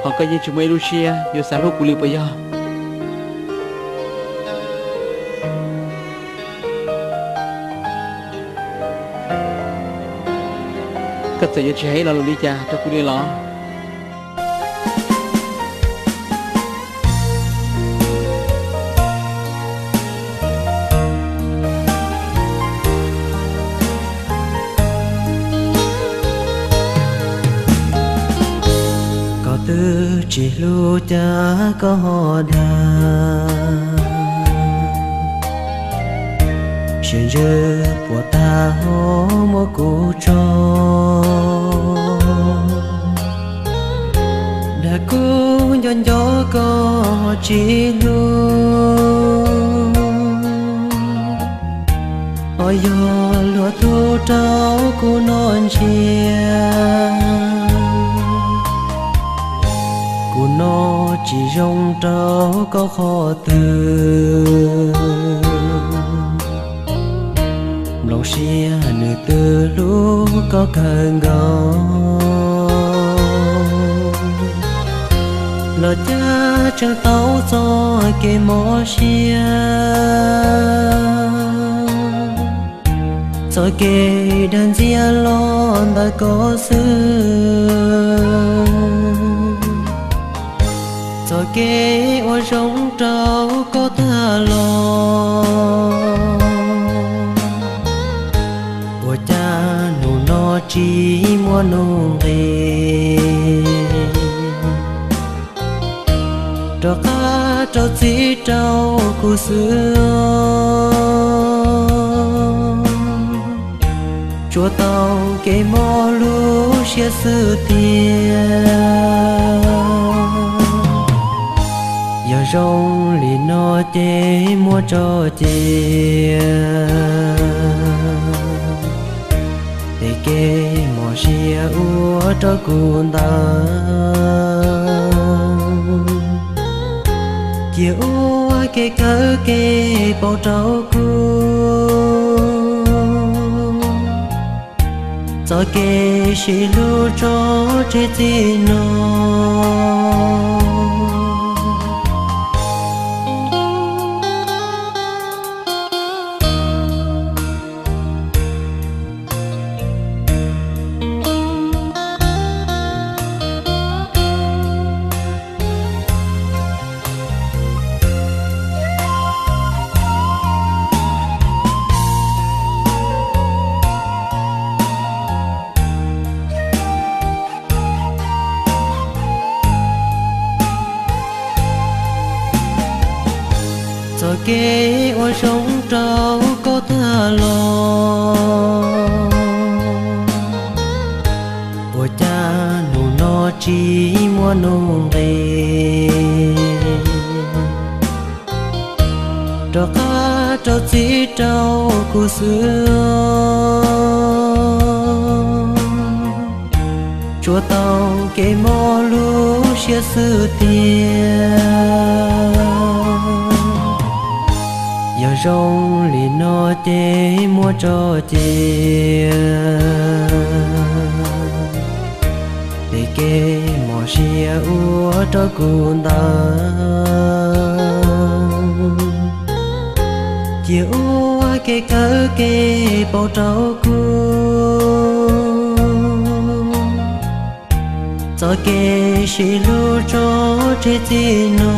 Ho koj yeej tsis muaj ib lub siab yuav xav hlub kuv li puas yog? Koj txawm yuav tsis hais ib lo lus li cas rau kuv li los? Koj twb tsis hlub cas koj ho dag, sib ntsib puas tag ho muab kuv tso. Dag kuv nco nco koj tsis hlub, ho yog luag tub rau kuv noj ntsia. Kuv noj tsis zoo rau koj qhov twg, nplooj siab nws twb hlub koj kawg nkaus. Los cas tseem tau txoj kev mob siab, txoj kev dag ntxias los ntawm koj xwb. Txoj kev ua zoo rau koj tag los, ua cas hnub no tsis muaj nuj nqis rov qab rau txim rau kuv xwb. Tsuas tau kev mob lub siab xwb tiag, yog zoo li no ces muab tso cia, tej kev mob siab ua rau kuv ntawd. Cia ua kev kawm kev paub rau kuv, txoj kev sib hlub tso tseg txij no. Txoj kev ua zoo rau koj tag los, ua cas hnub no tsis muaj nuj nqis rov qab rau txim rau kuv xwb. Tsuas tau kev mob lub siab xwb tiag, yog zoo li no ces muab tso cia, tej kev mob siab ua rau kuv ntawd. Cia ua kev kawm kev paub rau kuv, txoj kev sib hlub tso tseg txij no.